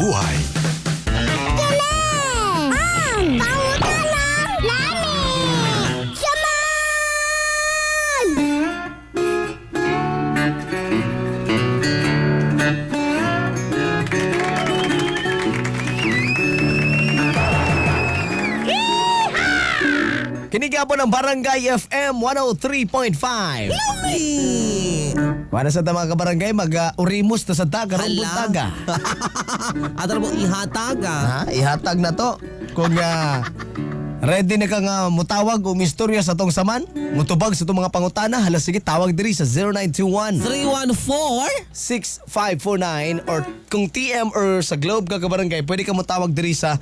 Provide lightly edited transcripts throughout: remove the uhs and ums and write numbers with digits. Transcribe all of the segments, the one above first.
buhay. Kini ang Pangutana Lami Jamal! Kinigapo ng Barangay FM 103.5. Para sa ta mga kabarangay, mag-urimos na sa taga, karong Hala. buntaga. Ato mo ihatag ah. Ha? Ihatag na to. Kung ready na ka nga mutawag o misturya sa tong saman, mutubag sa tong mga pangutana, hala sige, tawag diri sa 0921 314 6549 or kung TM or sa Globe ka kabarangay, pwede ka mutawag diri sa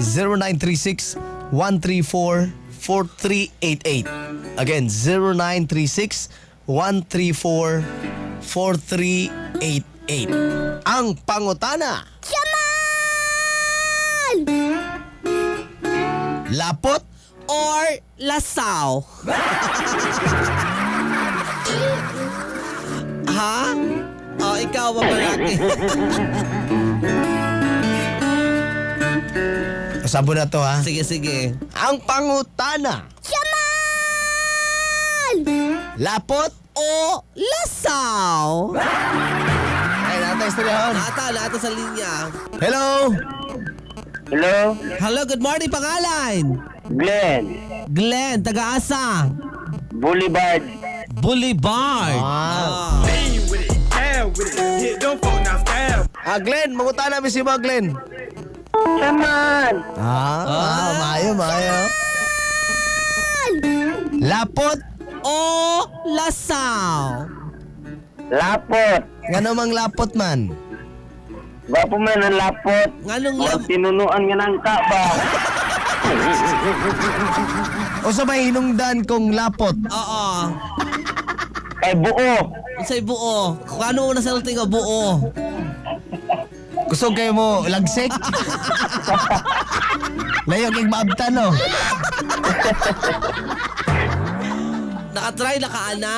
0936 134 4388. Again, 0936 134 4388. Ang pangutana, Jamal! lapot or lasaw? Ha? Oh, ikaw Paparaki. Sabo na to ha. Sige, sige. Ang pangutana, Jamal! lapot O lasaw? Ay, nata istoryahon. Nata, nata sa linya. Hello. Hello? Hello, good morning, pangalan. Glenn. Glenn, taga-asa. Boulevard. Boulevard. Ah. Ah, Glenn, mangutana mi si mo, Glenn. Saman! Ah, maayo, maayo. Lapot. O lasaw. Lapot. Nga namang lapot man. Gwapo man ang lapot. Nganong Murag tinunuan nga nang ka ba? O sa may hinungdan kong lapot. Oo. Kay buo. Unsay buo? Kung ano una sa nga buo? Gusto kayo mo lagsik? Layo kay maabtan no. Nakatry na ka, ana?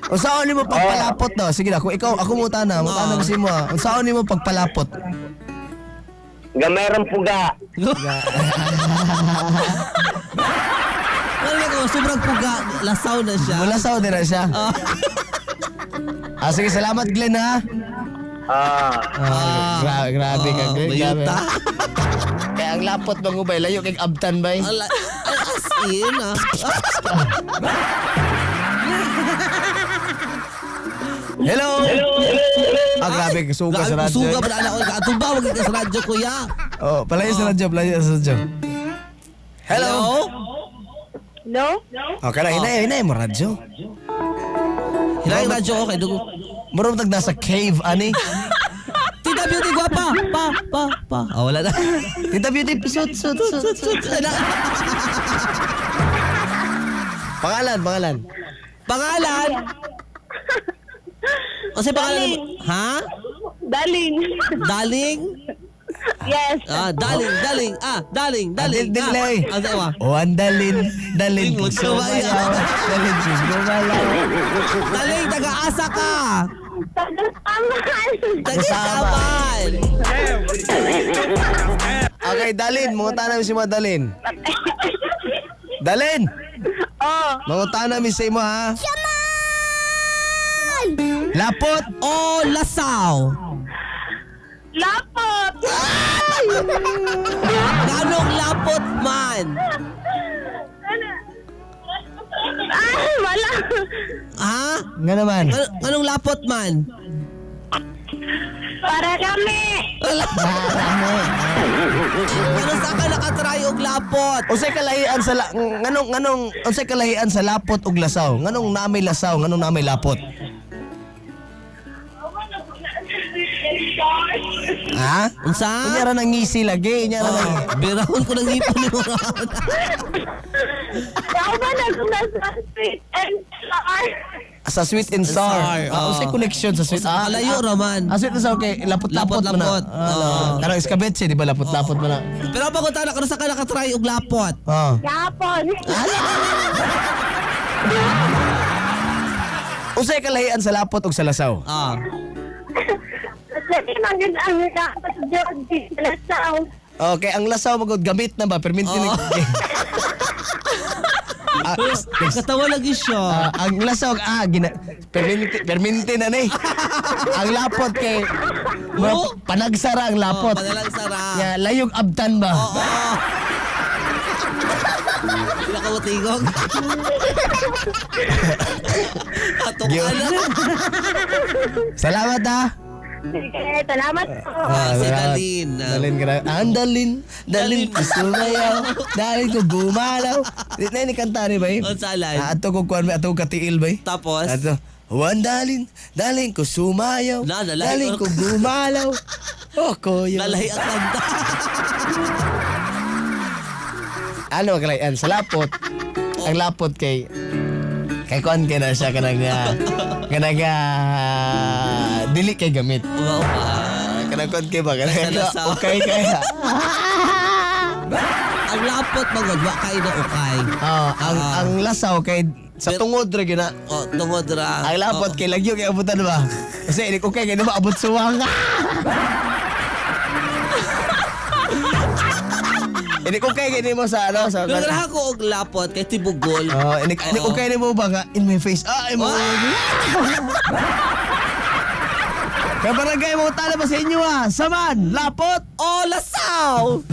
Unsaon nimo pagpalapot no? Sige na, kung ikaw ako mo tana, mo tana si mo. ah. Unsaon nimo pagpalapot? Gamerang puga. Ano ko, sobrang puga, lasaw na siya. Mula sa na siya. Ah, sige, salamat Glenn ha. Ah. Ah, grabe ka, Glenn. Grabe. Mayuta. Kaya ang lapot bang ubay, layo kay abtan bay. Ala, ay, as in, ah. Hello. Ah, grabe, suga sa radyo. Suga pa na ako. Atuba, wag ka sa radyo, kuya. Oh, palayo sa radyo, palayo sa radyo. Hello. Hello? Okay na, hinay, hinay mo radyo. Hinay yung radyo ko kay Dugo. Murong tag nasa cave, ani. Tita Beauty, guwapa! Pa, pa, pa. Ah, wala na. Tita Beauty, sut, sut, sut, sut. Pangalan, pangalan. Pangalan? O sa pangalan? Ha? Daling. Daling? Yes. Ah, daling, daling, ah, daling, daling. Dil, dil, ah. eh. Ah, sawa. O, ang dalin, dalin Huwag kung sumayaw. sumayaw. Dalin kung gumalaw. Daling, taga-asa ka. Tagal-tamal. Taga-samal. Okay, dalin, mangutana mi si mo, dalin. Dalin, Oh. mangutana mi sa imo ha. Jamal! Lapot, O lasaw. Lapot. Ganong lapot man? Ah, wala. Ha? nga naman. Anong lapot man? Para kami. Ano sa ka nakatry og lapot? Unsay kalahian sa nganong nganong unsay kalahian sa lapot ug lasaw? Nganong namay lasaw, nganong namay lapot? Ha? Unsa? Unya ra nang ngisi lagi, unya ra nang Oh, birahon ko ng ngipon ni mo. Ako ba nag-nasa sweet and sour? Sa sweet and sour. Sour, Ah, oo. unsay connection sa sweet? Ah, Kalayo ra man. Ah, sweet and sour kay lapot-lapot man na. Lapot-lapot. Ah, Oo. Karang iskabetse, di ba lapot-lapot man na. Pero pag na kano sa ka nakatry og lapot? Ah. Yapon. Unsay kalahian sa lapot ug sa lasaw? Ah. Lagi man ang lapot, Georgie. Lasaw. Okay, ang lasaw magod gamit na ba? Perminti Oo. na. Ah, Katawa lagi siya. Ah, ang lasaw gina perminti perminti na ni. Ang lapot kay murag Oo. panagsara ang lapot. Oh, panalagsara. Ya, layog abtan ba? Oo. Sila ka matigog. Atok Gyud. ka na. Salamat ah. Sige, salamat po. Ah, si salamat. Dalin. Dalin ka na. Ang dalin, dalin ko sumayaw, dalin ko gumalaw. Di na ni kanta ni bay. Unsa alay? Ah, ato ko kuan bay, ato ko katiil bay. Tapos? Ato. Juan dalin, dalin ko sumayaw, Na, nalahi dalin ko gumalaw. Oh, koyo. Nalahi ang kanta. Ano kalayan sa lapot? Ang lapot kay kay kuan kay na siya kanang kanang dili kay gamit. Oo pa. Ah, kanang kuan kay ba kanang Sa lasaw. okay kaya. Ang lapot magod, wa kay na ukay. Ah, ang ang lasaw kay sa tungod ra gyud na. Oh, tungod ra. Ang lapot kay lagyo kay abutan ba? Kasi ini okay kay na maabot suwang. Ini okay kay nimo sa ano sa Pero ganahan ko og lapot kay tibugol. Oh, ini ini Oo. okay nimo ba nga in my face. Ah, imo. Kaya barangay mo tala ba sa inyo ah? Saman, lapot. Oh, lasaw!